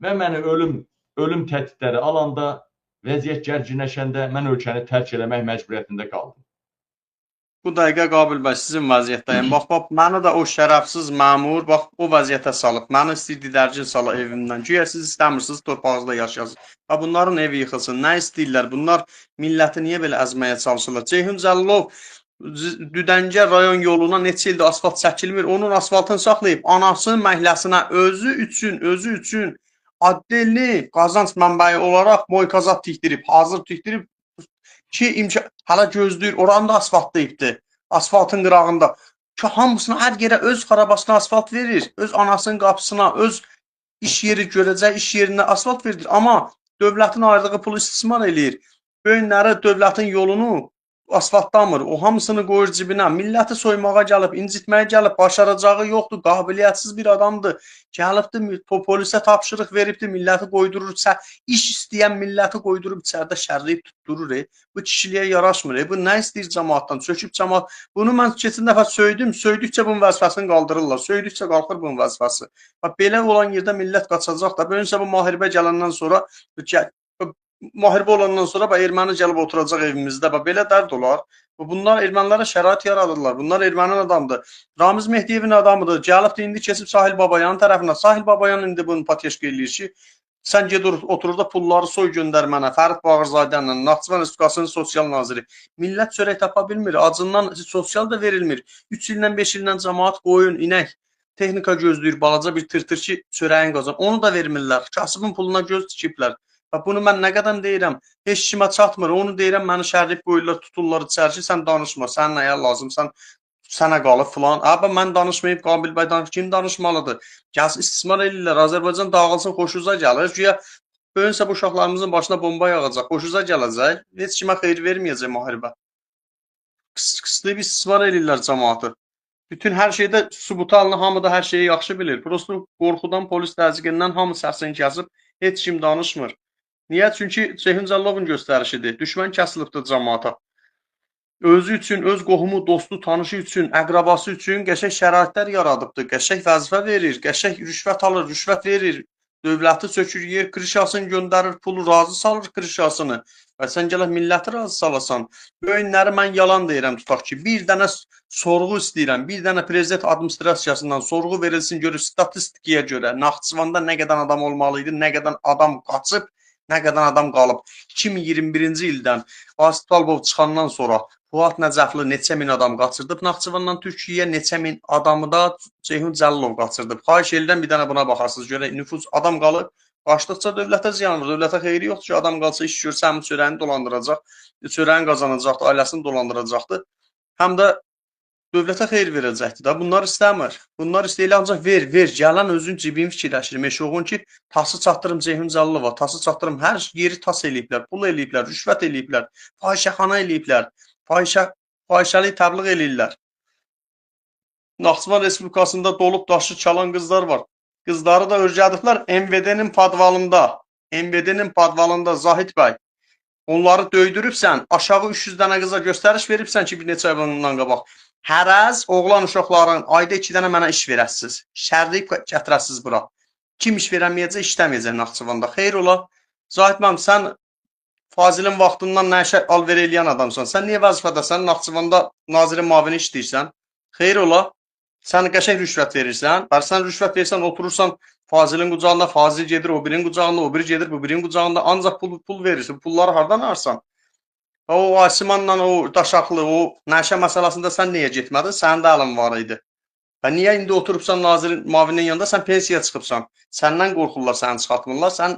Və məni ölüm təhdidləri alanda, vəziyyət gərginləşəndə mən ölkəni tərk eləmək məcburiyyətində qaldım. Bu dəqiqə Qabil bəy sizin vəziyyətdəyim. Bax, bax, məni də o şərəfsiz məmur, bax, o vəziyyətə salıb. Məni istəyir didərgin sala evimdən. Güya siz istəmirsiniz, torpağınızda yaşayasınız. Və bunların evi yıxılsın. Nə istəyirlər? Bunlar milləti niyə belə əzməyə çalışırlar? Ceyhun Cəlilov Düdəngə rayon yoluna neçə ildir asfalt çəkilmir. Onun asfaltını saxlayıb anasının məhəlləsinə özü üçün addelini qazanc mənbəyi olaraq moykazat tikdirib, hazır tikdirib ki, imkan hələ gözləyir, oranı da asfaltlayıbdı, asfaltın qırağında. Ki, hamısına, hər yerə öz xarabasına asfalt verir, öz anasının qapısına, öz iş yeri görəcək iş yerinə asfalt verilir. Amma dövlətin ayırdığı pulu istismar eləyir. Bu günləri dövlətin yolunu asfaltlamır, o hamısını qoyur cibinə, milləti soymağa gəlib, incitməyə gəlib, başaracağı yoxdur, qabiliyyətsiz bir adamdır. Gəlibdir, polisə tapşırıq veribdir, milləti qoydurur, iş istəyən milləti qoydurub içəridə şərləyib tutdurur. Bu kişiliyə yaraşmır. Bu nə istəyir cəmaatdan? Çöküb cəmaat. Bunu mən keçən dəfə söydüm, söydükcə bunun vəzifəsini qaldırırlar, söydükcə qalxır bunun vəzifəsi. Bax, belə olan yerdə millət qaçacaq da. Böyünsə bu müharibə gələndən sonra, müharibə olandan sonra bax, erməni gəlib oturacaq evimizdə. Bax, belə dərd olar. Bunlar ermənilərə şərait yaradırlar. Bunlar erməninin adamıdır. Ramiz Mehdiyevin adamıdır. Gəlibdir, indi keçib Sahil Babayanın tərəfinə. Sahil Babayan indi bunu pateşka eləyir ki, sən ged oturur da pulları soy göndər mənə. Fərid Bağırzadənlə, Naxçıvan Respublikasının sosial naziri. Millət çörək tapa bilmir. Acından sosial da verilmir. 3 ildən 5 ildən cəmaat qoyun, inək, texnika gözləyir, balaca bir tırtır ki, çörəyin qazan. Onu da vermirlər. Kasıbın puluna göz tikiblər. Bax, bunu mən nə qədər deyirəm, heç kimə çatmır. Onu deyirəm, məni şərlib qoyurlar, tuturlar içəri ki, sən danışma, sən nəyə lazım, sən sənə qalıb filan. Əbə, mən danışmayıb, Qabil bəy danışır, kim danışmalıdır? Gəlsin, istismar eləyirlər, Azərbaycan dağılsın, xoşunuza gəlir. Güya, böyünsə bu uşaqlarımızın başına bomba yağacaq, xoşunuza gələcək, heç kimə xeyir verməyəcək müharibə. Qıslayıb istismar eləyirlər cəmaatı. Bütün hər şeydə sübutu alını, hamı da hər şeyi yaxşı bilir. Prosto qorxudan, polis təzyiqindən hamı səsini kəsib, heç kim danışmır. Niyə? Çünki Ceyhun Cəlilovun göstərişidir. Düşmən kəsilibdir cəmaata. Özü üçün, öz qohumu, dostu, tanışı üçün, əqrabası üçün qəşəng şəraitlər yaradıbdır. Qəşəng vəzifə verir, qəşəng rüşvət alır, rüşvət verir. Dövləti sökür, yer krişasını göndərir, pulu razı salır krişasını. Və sən gələk milləti razı salasan. Bu günləri mən yalan deyirəm, tutaq ki, bir dənə sorğu istəyirəm, bir dənə prezident administrasiyasından sorğu verilsin, görür statistikaya görə Naxçıvanda nə qədər adam olmalı idi, nə qədər adam qaçıb, nə qədər adam qalıb. 2021-ci ildən Vasif Talibov çıxandan sonra Fuad Nəcəfli neçə min adam qaçırdıb Naxçıvandan Türkiyəyə, neçə min adamı da Ceyhun Cəlilov qaçırdıb. Xahiş edirəm bir dənə buna baxarsınız, görək nüfus adam qalıb. Qaçdıqca dövlətə ziyan var, dövlətə xeyri yoxdur ki, adam qalsa iş görsə həm çörəyini dolandıracaq, çörəyini qazanacaqdır, ailəsini dolandıracaqdır. Həm də dövlətə xeyir verəcəkdir da. Bunlar istəmir. Bunlar istəyir ancaq ver, ver. Gələn özün cibini fikirləşir. Meşoğun ki, tası çatdırım Ceyhun Cəlilova, tası çatdırım. Hər yeri tas eləyiblər, pul eləyiblər, rüşvət eləyiblər, fahişəxana eləyiblər, fahişəlik təbliğ eləyirlər. Naxçıvan Respublikasında dolub daşı çalan qızlar var. Qızları da örgədiblər MVD-nin padvalında. MVD-nin padvalında Zahid bəy. Onları döydürübsən, aşağı 300 dənə qıza göstəriş veribsən ki, bir neçə ay bundan qabaq. Hərəz oğlan uşaqların ayda 2 dənə mənə iş verəsiniz. Şərləyib gətirəsiniz bura. Kim iş verəməyəcək, işləməyəcək Naxçıvanda. Xeyr ola. Zahid müəllim, sən Fazilin vaxtından nə işə alver eləyən adamsan. Sən niyə vəzifədəsən? Naxçıvanda nazirin mavini işləyirsən. Xeyr ola. Sən qəşəng rüşvət verirsən. Bəli, sən rüşvət verirsən, oturursan Fazilin qucağında, Fazil gedir o birinin qucağında, o biri gedir bu birinin qucağında. Ancaq pul verirsən. Pulları hardan alırsan? O Asimanla o daşaqlı, o nəşə məsələsində sən niyə getmədin? Sənin də əlin var idi. Və niyə indi oturubsan nazirin mavinin yanında, sən pensiyaya çıxıbsan? Səndən qorxurlar, səni çıxartmırlar. Sən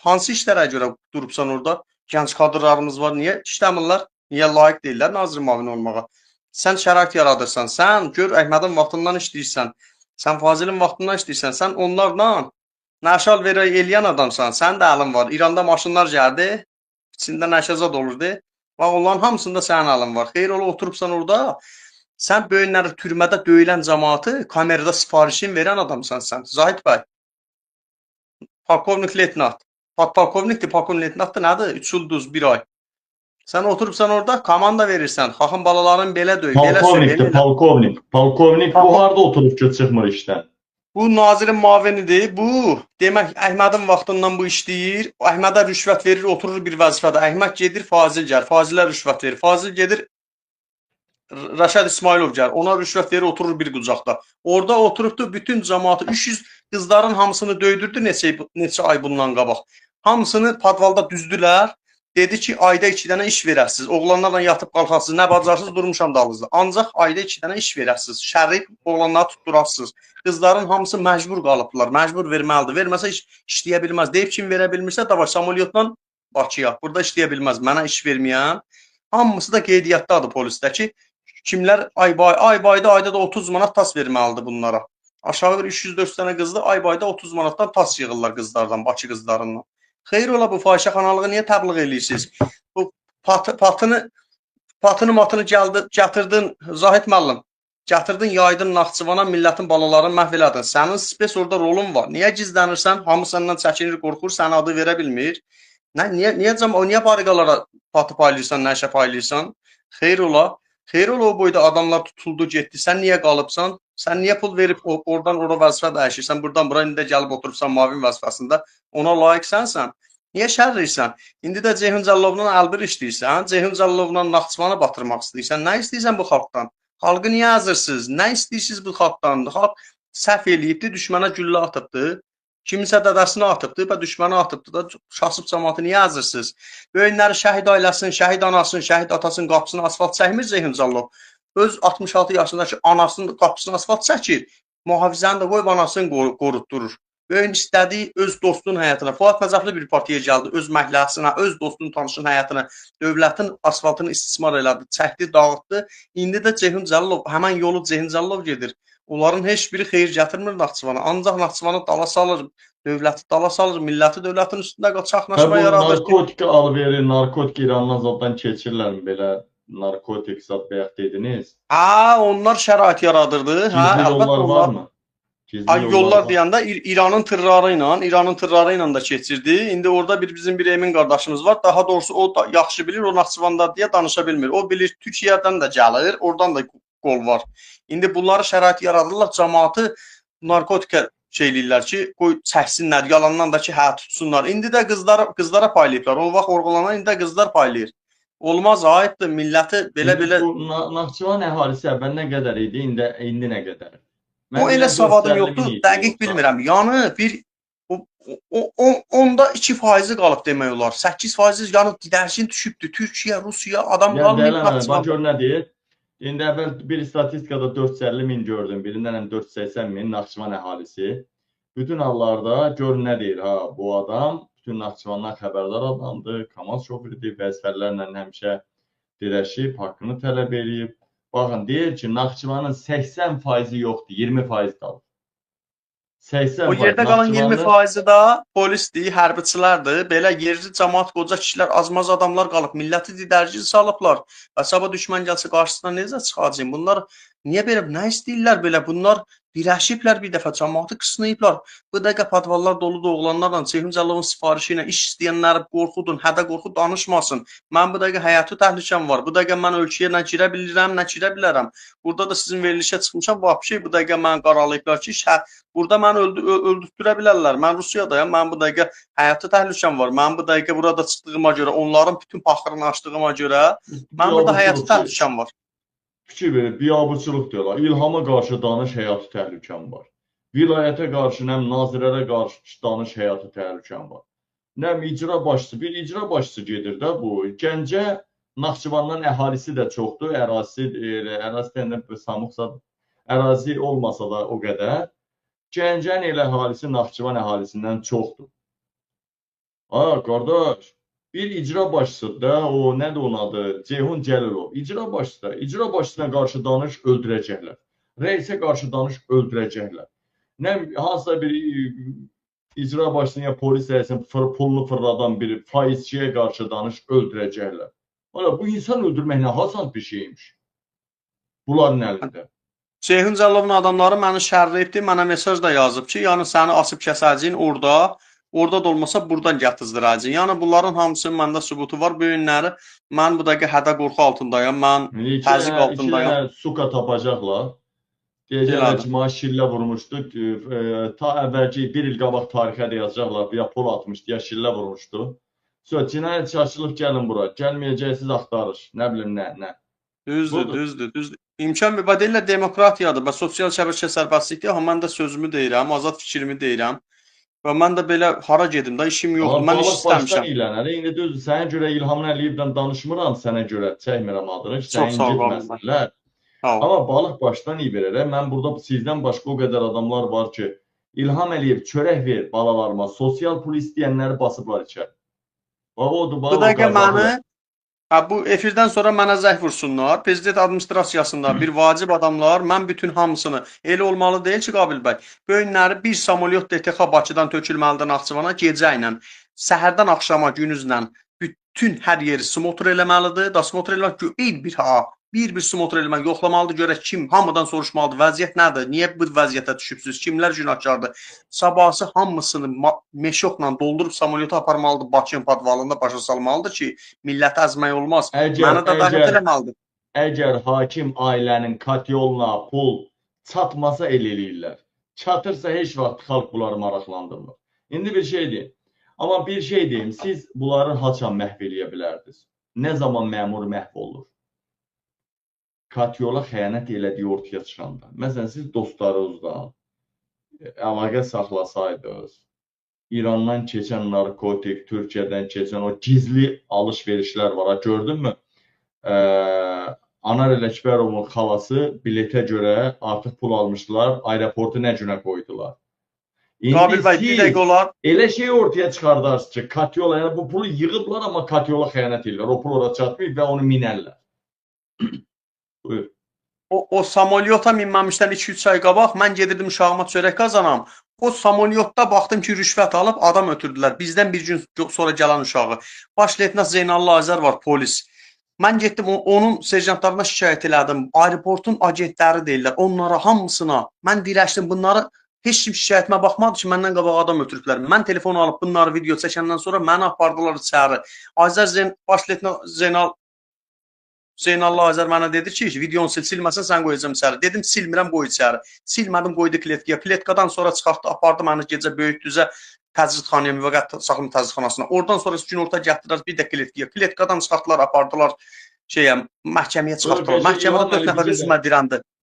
hansı işlərə görə durubsan orada? Gənc kadrlarımız var, niyə işləmirlər? Niyə layiq deyirlər nazirin mavini olmağa? Sən şərait yaradırsan, sən gör Əhmədin vaxtından işləyirsən, sən Fazilin vaxtından işləyirsən, sən onlarla nəşə alver eləyən adamsan, sənin də əlin var. İranda maşınlar gəldi, içində nəşəzad olurdu. Bax, onların hamısında sənin əlin var. Xeyr ola, oturubsan orada, sən böyünləri türmədə döyülən cəmaatı kamerada sifarişin verən adamsan sən. Zahid bəy, polkovnik leytenant, polkovnikdir, polkovnik leytenantdır, nədir? 3 ulduz, 1 ay. Sən oturubsan orada, komanda verirsən. Xaxın balaların belə döy, belə söy, Polkovnikdir, belə elə. polkovnik. Polkovnik bu harda oturub ki, çıxmır işdən? Bu nazirin mavinidir. Bu, demək, Əhmədin vaxtından bu işləyir. Əhmədə rüşvət verir, oturur bir vəzifədə. Əhməd gedir, Fazil gəlir. Fazilə rüşvət verir. Fazil gedir, Rəşad İsmailov gəlir. Ona rüşvət verir, oturur bir qucaqda. Orada oturubdu bütün cəmaatı, 300 qızların hamısını döydürdü neçə ay bundan qabaq. Hamısını podvalda düzdülər. Dedi ki, ayda 2 dənə iş verəsiniz. Oğlanlarla yatıb qalxasınız, nə bacarsınız, durmuşam dalınızda. Ancaq ayda 2 dənə iş verəsiniz. Şərif oğlanları tutdurasınız. Qızların hamısı məcbur qalıblar. Məcbur verməlidir. Verməsə iş işləyə bilməz. Deyib kim verə bilmirsə, davay samolyotla Bakıya. Burada işləyə bilməz. Mənə iş verməyən. Hamısı da qeydiyyatdadır polisdəki. Kimlər aybayda ayda da 30 manat tas verməlidir bunlara. Aşağı bir 304 dənə qızdı, aybayda 30 manatdan tas yığırlar qızlardan, Bakı qızlarından. Xeyr ola, bu fahişəxanalığı niyə təbliğ eləyirsiniz? Bu patını matını gəldi, gətirdin Zahid müəllim. Gətirdin, yaydın Naxçıvana, millətin balalarını məhv elədin. Sənin spes orada rolun var. Niyə gizlənirsən? Hamı səndən çəkinir, qorxur, səni adı verə bilmir. Niyə bariqalara patı paylayırsan, nə işə paylayırsan? Xeyr ola. Xeyr ola, o boyda adamlar tutuldu, getdi. Sən niyə qalıbsan? Sən niyə pul verib oradan ora vəzifə dəyişirsən, buradan bura indi də gəlib oturubsan mavin vəzifəsində, ona layiq sənsən. Niyə şərrirsən? İndi də Ceyhun Cəlilovla əlbir işləyirsən, Ceyhun Cəlilovla Naxçıvanı batırmaq istəyirsən. Nə istəyirsən bu xalqdan? Xalqı niyə əzirsiniz? Nə istəyirsiniz bu xalqdan? Xalq səhv eləyibdi, düşmənə güllə atıbdı. Kiminsə dədəsini atıbdı və düşməni atıbdı da, şasıb cəmaatı niyə əzirsiniz? Böyünləri şəhid ailəsinin, şəhid anasının, şəhid atasının qapısını asfalt çəkmir Ceyhun Cəlilov. Öz 66 yaşındakı anasının qapısını asfalt çəkir, mühafizəni də qoyub anasını qorutdurur. Böyün istədiyi öz dostunun həyatına, Fuad Nəcəfli bir partiya gəldi, öz məhəlləsinə, öz dostunun, tanışının həyatına, dövlətin asfaltını istismar elədi, çəkdi, dağıtdı. İndi də Ceyhun Cəlilov, həmən yolu Ceyhun Cəlilov gedir. Onların heç biri xeyir gətirmir Naxçıvana. Ancaq Naxçıvanı dala salır, dövləti dala salır, milləti dövlətin üstündə çaxnaşma yaradır. Narkotika alveri, narkotik İrandan zaddan keçirlərmi belə? Narkotik zad bayaq dediniz. Hə, onlar şərait yaradırdı. Hə, gizli yollar varmı? Gizli yollar deyəndə İranın tırları ilə, da keçirdi. İndi orada bizim bir Emin qardaşımız var. Daha doğrusu o da yaxşı bilir, o Naxçıvanda deyə danışa bilmir. O bilir, Türkiyədən də gəlir, oradan da qol var. İndi bunları şərait yaradırlar, cəmaatı narkotika şey eləyirlər ki, qoy çəksinlər, yalandan da ki, hə tutsunlar. İndi də qızlara paylayıblar. O vaxt orğulana indi də qızlar paylayır. Olmaz, ayıbdır, milləti belə-belə... Naxçıvan əhalisi əvvəl nə qədər idi, indi nə qədər? O elə savadım yoxdur, dəqiq bilmirəm. Yəni, bir onda 2% qalıb demək olar. 8% yəni didərgin düşübdür. Türkiyə, Rusiya, adam qalmayıb Naxçıvanda. Bax, gör nə deyir? İndi əvvəl bir statistikada 450 min gördüm, birindən həm 480 min Naxçıvan əhalisi. Bütün hallarda gör nə deyir, ha, bu adam bütün Naxçıvandan xəbərdar adamdır, KAMAZ şoförüdür, vəzifələrlə həmişə dirəşib, haqqını tələb eləyib. Baxın, deyir ki, Naxçıvanın 80% yoxdur, 20% qalır. 80%. O yerdə qalan 20% da polisdir, hərbiçilərdir. Belə yerli cəmaat, qoca kişilər, azmaz adamlar qalıb, milləti didərgin salıblar. Və sabah düşmən gəlsə qarşısına necə çıxacaq? Bunlar niyə belə, nə istəyirlər belə? Bunlar birləşiblər bir dəfə, cəmaatı qısnayıblar. Bu dəqiqə podvallar doludur oğlanlarla, Ceyhun Cəlilovun sifarişi ilə iş istəyənləri qorxudun, hədə qorxu danışmasın. Mən bu dəqiqə həyatı təhlükəm var. Bu dəqiqə mən ölkəyə nə girə bilirəm, nə girə bilərəm. Burada da sizin verilişə çıxmışam, vəbşi bu dəqiqə məni qaralayıblar ki, burada məni öldürtdürə bilərlər. Mən Rusiyadayam, mən bu dəqiqə həyatı təhlükəm var. Mən bu dəqiqə burada çıxdığıma görə, onların bütün paxırını açdığıma görə, mən burada həyatı təhlükəm var. Fikir verir, biabırçılıq diyorlar. İlhama qarşı danış, həyatı təhlükəm var. Vilayətə qarşı, nəm nazirlərə qarşı danış, həyatı təhlükəm var. Nəm icra başçısı, bir icra başçısı gedir də bu. Gəncə, Naxçıvandan əhalisi də çoxdur, ərazisi, ərazisi deyəndə Samuxsa, ərazi olmasa da o qədər. Gəncənin elə əhalisi Naxçıvan əhalisindən çoxdur. Ha, qardaş, bir icra başçısı da, o nədir onun adı? Ceyhun Cəlilov. İcra başçısı da, icra başçısına qarşı danış, öldürəcəklər. Rəisə qarşı danış, öldürəcəklər. Nə, hansısa bir icra başçısına ya polis rəisinin pulunu fırladan bir faizçiyə qarşı danış, öldürəcəklər. Ola, bu insan öldürmək nə asan bir şeymiş bunların əlində. Ceyhun Cəlilovun adamları məni şərləyibdi, mənə mesaj da yazıb ki, yəni səni asıb kəsəcəyin orada, orada da olmasa buradan gətizdirəcəyin. Yəni bunların hamısının məndə sübutu var. Bu günləri mən bu dəqiqə hədə qorxu altındayam, mən təzyiq altındayam. İki dənə suka tapacaqlar. Deyəcəklər Elədir. ki, mənə şillə vurmuşdu. Ta əvvəlki bir il qabaq tarixə də yazacaqlar, ya pul atmışdı, ya şillə vurmuşdu. Sonra cinayət şaşılıb gəlin bura. Gəlməyəcəksiniz axtarış. Nə bilim nə, nə. Düzdür, Budur. düzdür, düzdür. İmkan bir deyirlər demokratiyadır və sosial şəbəkə sərbəstlikdir, amma mən də sözümü deyirəm, azad fikrimi deyirəm. Və mən də belə hara gedim də işim yoxdur. Amma Mən iş balıq başdan istəmişəm. iylənər. İndi düzdür, sənə görə İlham Əliyevdən danışmıram, sənə görə çəkmirəm adını ki, Çox səni sağ ol, Qabil bəy. incitməsinlər. Sağ ol. Amma balıq başdan iyi verər. Mən burada sizdən başqa o qədər adamlar var ki, İlham Əliyev çörək ver balalarıma, sosial pul istəyənləri basıblar içəri. Bax odur, Bu bax o dəqiqə qəzabı. məni bu efirdən sonra mənə zəng vursunlar. Prezident administrasiyasında bir vacib adamlar, mən bütün hamısını elə olmalı deyil ki, Qabil bəy. Bu günləri bir samolyot DTX Bakıdan tökülməlidir Naxçıvana gecə ilə, səhərdən axşama günüzlə bütün hər yeri smotr eləməlidir. Da smotr eləmək bir ha, bir smotr eləmək, yoxlamalıdır görək kim, hamıdan soruşmalıdır, vəziyyət nədir, niyə bu vəziyyətə düşübsüz, kimlər günahkardır. Sabahsı hamısını meşoqla doldurub samolyota aparmalıdır, Bakının podvalında başa salmalıdır ki, milləti əzmək olmaz. Əgər, Məni də dəvət əgər, eləməlidir. əgər hakim ailənin katyoluna pul çatmasa el eləyirlər. Çatırsa heç vaxt xalq bunları maraqlandırmır. İndi bir şey deyim. Amma bir şey deyim, siz bunları haçan məhv eləyə bilərdiniz? Nə zaman məmur məhv olur? Katyola xəyanət elədiyi ortaya çıxanda. Məsələn, siz dostlarınızla əlaqə saxlasaydınız, İrandan keçən narkotik, Türkiyədən keçən o gizli alış-verişlər var. Ha, gördünmü? Anar Ələkbərovun xalası biletə görə artıq pul almışdılar, aeroportu nə günə qoydular. İndi Qabil bəy, bir siz dəqiqə olar. elə şey ortaya çıxardarsınız ki, Katyola, yəni bu pulu yığıblar, amma Katyola xəyanət edirlər. O pul ora çatmayıb və onu minərlər. Buyur. O samolyota minməmişdən 2-3 ay qabaq mən gedirdim uşağıma çörək qazanam. O samolyotda baxdım ki, rüşvət alıb adam ötürdülər. Bizdən bir gün sonra gələn uşağı. Baş leytenant Zeynallı Azər var, polis. Mən getdim onun serjantlarına şikayət elədim. Aeroportun agentləri deyirlər. Onlara hamısına mən dirəşdim. Bunları heç kim şikayətimə baxmadı ki, məndən qabaq adam ötürüblər. Mən telefon alıb bunları video çəkəndən sonra məni apardılar içəri. Azər baş leytenant Zeynallı Azər mənə dedi ki, videonu sil, silməsən sən qoyacam içəri. Dedim, silmirəm, qoy içəri. Silmədim, qoydu kletkaya. Kletkadan sonra çıxartdı, apardı məni gecə böyük düzə təcridxanaya, müvəqqəti saxlama təcridxanasına. Oradan sonra günorta gətirdilər bir də kletkaya. Kletkadan çıxartdılar, apardılar şeyə, məhkəməyə çıxartdılar. Məhkəmədə 4 nəfər üzümə dirəndi.